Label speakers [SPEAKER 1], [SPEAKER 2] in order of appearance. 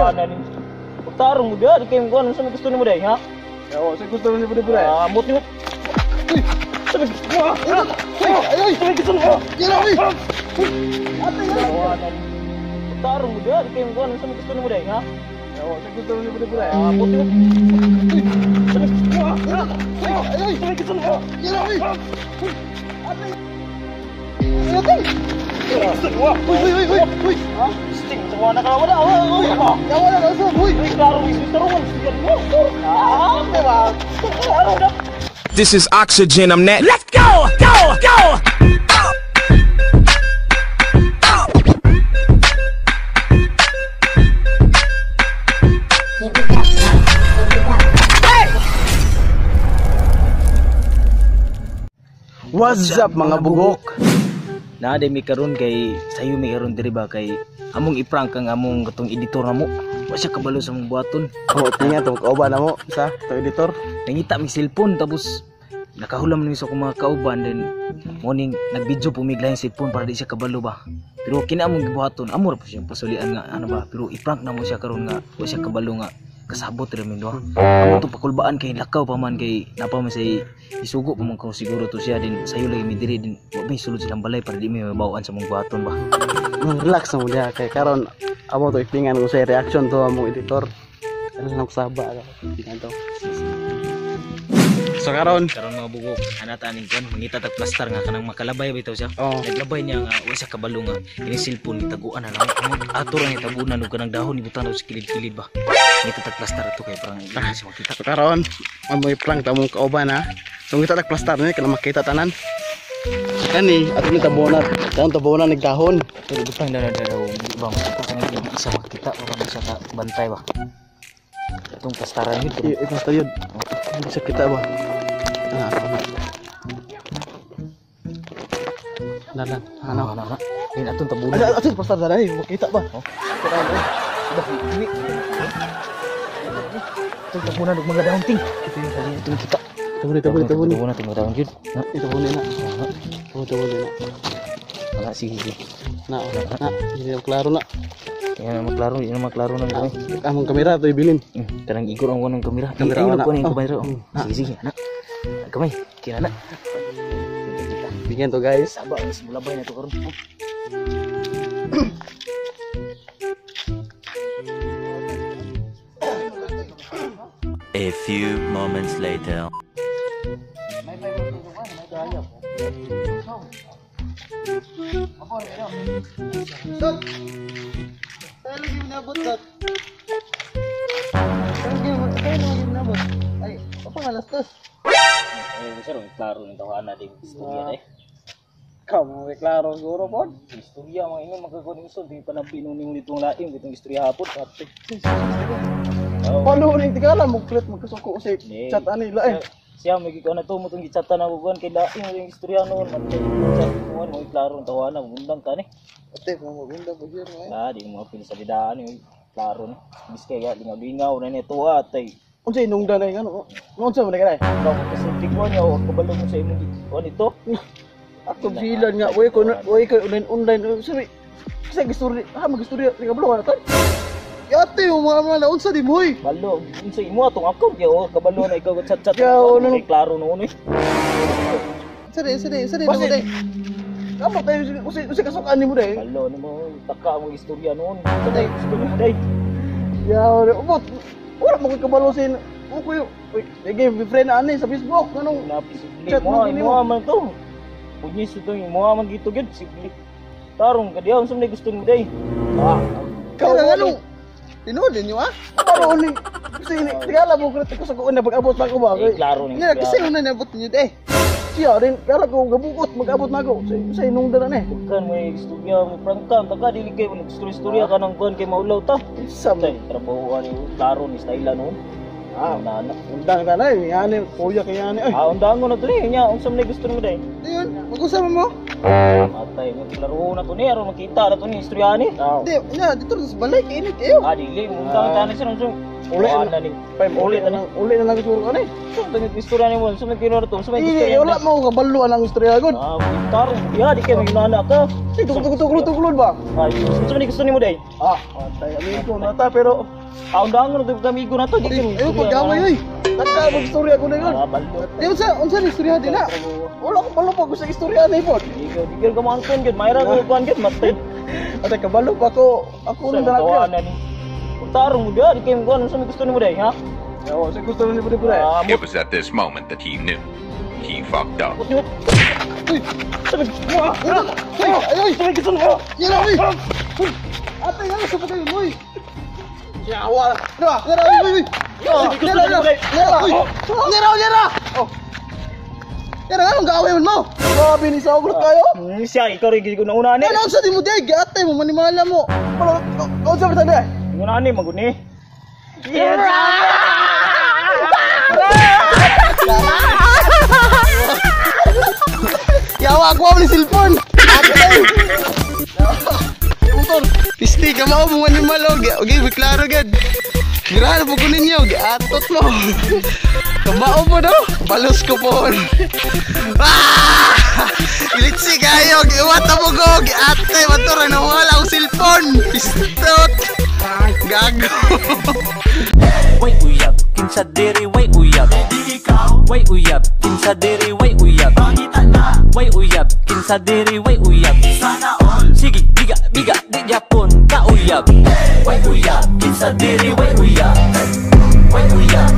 [SPEAKER 1] Na ni. Tarong mo diha, di kayo kuan, unsa may gusto nimo day, ha?
[SPEAKER 2] Oo, sa gusto mo ni pare.
[SPEAKER 1] Ah, amot nimo. Sabi gusto mo.
[SPEAKER 2] Ay, ay.
[SPEAKER 1] Sabi gusto mo.
[SPEAKER 2] Yan ay. Ate yan.
[SPEAKER 1] Na ni. Tarong mo diha, di kayo kuan, unsa may gusto nimo day, ha?
[SPEAKER 2] Oo, sa gusto mo ni pare.
[SPEAKER 1] Ah, amot nimo. Sabi gusto mo.
[SPEAKER 2] Ay, ay.
[SPEAKER 1] Sabi gusto mo.
[SPEAKER 2] Yan ay. Ate. Ate.
[SPEAKER 1] Gusto mo.
[SPEAKER 2] Uy, uy, uy, uy, uy.
[SPEAKER 1] Ha? Sting, tawa na ka wala. Uy, uy.
[SPEAKER 2] Yawa na lang uy.
[SPEAKER 1] Uy, klaro, tarong mo. Ah, diba? Klaro na.
[SPEAKER 3] This is oxygen, I'm that. Let's go! Go! Go!
[SPEAKER 2] What's up mga bugok?
[SPEAKER 1] Naa mi karon kay sayo mi karon diri ba kay among i-prank ang among katong editor namo. Wa siya kabalo sa among buhaton.
[SPEAKER 2] Oh, tingnan to kauban na mo sa to editor.
[SPEAKER 1] Nangita mi cellphone tapos nakahulam ni sa akong mga kauban, then morning nagvideo po mi yung cellphone para di siya kabalo ba. Pero kini among gibuhaton, amo ra po siya pasulian nga ano ba, pero i-prank na mo siya karon nga wa siya kabalo nga kasabot ra mi duha. Amo to pakulbaan kay lakaw pa man kay napa man say isugo pa man ko siguro to siya din sayo lagi mi diri din wa mi sulod silang balay para di mi mabawaan sa among buhaton ba.
[SPEAKER 2] Relax na mo diha kay karon amo to ipingan ko sa reaction to among editor. Ano lang kusaba ka. Tingnan to. So karon
[SPEAKER 1] Karon mga bugok, anata aning kuan mangita tag plastar nga kanang makalabay bitaw siya.
[SPEAKER 2] Oh.
[SPEAKER 1] Naglabay niya nga wa siya kabalo nga kini cellphone gitaguan na lang. Amo ato ra gitaguan og kanang dahon ibutang sa kilid-kilid ba. Mangita tag plastar ato kay parang hindi siya makita.
[SPEAKER 2] So karon amo i-prank ta among kauban ha. So ngita tag plastar ni kana makita tanan. Kani ato ni tabunan, kanang tabunan nig dahon.
[SPEAKER 1] Pero butang na daw ba makita kanang di siya makita para di siya ka bantay ba. Atong plastaran yun.
[SPEAKER 2] I-plastar yun. Hindi siya kita ba. Ah, ano. Lalan, ano.
[SPEAKER 1] Ano ano. Din atong tabunan.
[SPEAKER 2] Ano, ato plastar na eh, makita ba?
[SPEAKER 1] Oh. Ba, ini. Atong tabunan og mga dahon ting. Ito yung kali itong kita.
[SPEAKER 2] Tabunan, tabunan, tabunan.
[SPEAKER 1] Tabunan itong mga dahon yun. Na.
[SPEAKER 2] Itabunan na. Tabunan, tabunan na.
[SPEAKER 1] Wala, sige, sige.
[SPEAKER 2] Na, na, hindi na klaro na.
[SPEAKER 1] Yan na maklaro, yan na maklaro ng kami.
[SPEAKER 2] Among kamera to ibilin.
[SPEAKER 1] Kanang igor ang kanang kamera.
[SPEAKER 2] Kamera
[SPEAKER 1] Ayun,
[SPEAKER 2] na.
[SPEAKER 1] kunin
[SPEAKER 2] Oh.
[SPEAKER 1] kamera. Oh. Sige, sige, anak. Kamay, kina na.
[SPEAKER 2] Bigyan to guys.
[SPEAKER 1] Saba, mas mulabay na to karon.
[SPEAKER 4] A few moments later.
[SPEAKER 2] Dot. Tayo lagi minabot dot. Tayo lagi minabot. Ay, apa nga lastos?
[SPEAKER 1] Ay, sir, klaro ng tawana din istorya eh.
[SPEAKER 2] Kamu may klaro siguro pod.
[SPEAKER 1] Istorya mga ingon magkakon isol di pa nabino nimo nitong laim itong istorya hapon ate.
[SPEAKER 2] Paano ni tigala mo kulit magkasuko sa chat ani la eh.
[SPEAKER 1] Siya may gikaw na to mo tong gichatan ako kuan kay laim yung istorya noon ate. Chat mo mo klaro ng tawana mundang ka ni.
[SPEAKER 2] Ate, mo magunda po yun eh.
[SPEAKER 1] Ah, di mo mapil sa bidaan yung klaro ni. Biskay ga lingaw-lingaw na nito atay.
[SPEAKER 2] Unsa inungda na yung ano? Unsa man kay?
[SPEAKER 1] Ikaw kasi tigwan niya o kabalo mo sa imong kuan ito.
[SPEAKER 2] Ako bilan nga way ko way ko online online sabi kasi gistorya ha magistorya ni kabalo ka na tan. Yate mo mga mga unsa di mo.
[SPEAKER 1] Balo unsa imo atong account ya o kabalo na ikaw chat chat.
[SPEAKER 2] Ya,
[SPEAKER 1] Kay
[SPEAKER 2] ano?
[SPEAKER 1] klaro noon eh.
[SPEAKER 2] Sari sari sari mo day. Kamu tayo usi usi kasukan nimo day.
[SPEAKER 1] Balo nimo taka mo istorya noon. Unsa day gusto nimo day?
[SPEAKER 2] Ya ubot. Wala mo koy kabalo sin ko yo. Uy, sige, friend ani sa Facebook anong
[SPEAKER 1] Napisibli
[SPEAKER 2] Chat
[SPEAKER 1] mo
[SPEAKER 2] mo,
[SPEAKER 1] imo man to. Punyis ito imo man gito gyud sibli. Tarong kadiya unsa man gusto nimo day? Ah,
[SPEAKER 2] Kaya nga tinuod ninyo ah? Kabalo ni kasi tigala mo kulit ko sa kuon na pag-abot na ako ba.
[SPEAKER 1] Eh, klaro ni.
[SPEAKER 2] Nga kasi una niabot ninyo day. Siya rin kala ko gabukot mag-abot na ako. Sa inungda na ni.
[SPEAKER 1] Kan may istorya mo prank ka, taka dili kay mo istorya ka ng kuan kay maulaw ta.
[SPEAKER 2] Sa
[SPEAKER 1] Tay trabaho ani klaro ni style noon.
[SPEAKER 2] Ah,
[SPEAKER 1] Na na.
[SPEAKER 2] undang ka na eh. Yani, kuya kay yani ay.
[SPEAKER 1] Ah, undangon na to ni nya unsa man gusto nimo day?
[SPEAKER 2] Ayun, mag-usap mo.
[SPEAKER 1] Matay mo klaro na to ni aron makita na to ni istorya ni.
[SPEAKER 2] Di, nya dito sa balay kay init kayo.
[SPEAKER 1] Ah, dili mo undang ta ni sir unsa.
[SPEAKER 2] Uli
[SPEAKER 1] na ni.
[SPEAKER 2] Uli na lang, uli na lang siguro ka ni.
[SPEAKER 1] Unsa man istorya ni mo? Unsa man kinor to? Unsa man gusto
[SPEAKER 2] Eh, wala mo kabalo ang istorya gud.
[SPEAKER 1] Ah, tarong diha di kay maginana ka.
[SPEAKER 2] Ay, tuklod tuklod tuklod ba?
[SPEAKER 1] Ay, unsa man gusto nimo day?
[SPEAKER 2] Ah, patay ami ko na ta pero
[SPEAKER 1] Aundangon na to amigo na to. Di
[SPEAKER 2] Ay, ayo pag-away oy. Taka magstorya ko na yun.
[SPEAKER 1] Ah, baldo.
[SPEAKER 2] Di unsa ni istorya din na? Wala ko balo pa ko sa istorya ni pod.
[SPEAKER 1] Di ka maangkon gyud, mayra ko kuan gyud matay.
[SPEAKER 2] Ate kabalo pa ako. Ako
[SPEAKER 1] Sa
[SPEAKER 2] nang dala.
[SPEAKER 1] na ni. Tarong mo diha, di kay mo kuan, unsa may gusto nimo day, ha?
[SPEAKER 2] Oo, sa gusto ni pod.
[SPEAKER 1] Ah,
[SPEAKER 5] It was at this moment that he knew. He fucked up.
[SPEAKER 1] mo.
[SPEAKER 2] Uy,
[SPEAKER 1] Sabi gusto mo.
[SPEAKER 2] uy, ay, ay.
[SPEAKER 1] Sabi gusto mo.
[SPEAKER 2] Yan uy. Ate, yan sa pagkain mo. Yawa. Dra, dra, uy, uy. Dra, dra, dra, uy. Dra, dra. Oh. Dra, anong gawin mo? Grabe ni sa ugrot kayo.
[SPEAKER 1] Siya ikaw rin gid ko nauna ni.
[SPEAKER 2] Ano sa di mo day, ate mo manimala mo. Pero, unsa ba tanda?
[SPEAKER 1] Una ni maguni.
[SPEAKER 2] Yawa ako ni cellphone. Ate. Motor. Pisti ka mao mo animal og okay, klaro gid. Grabe po ko ninyo, giatot mo. Kamao mo no? Balos ko po. Ah! Ilitsi kayo, giwata mo go, giate, matura na wala ang cellphone. Pistot. Gago.
[SPEAKER 4] Way uyab, kinsa diri way uyab. Way uyab, kinsa diri way uyab. Way uyab, kinsa diri way uyab. Sige, biga, biga, di japon ka uyab. Way uyab, kinsa diri way uyab. Way uyab.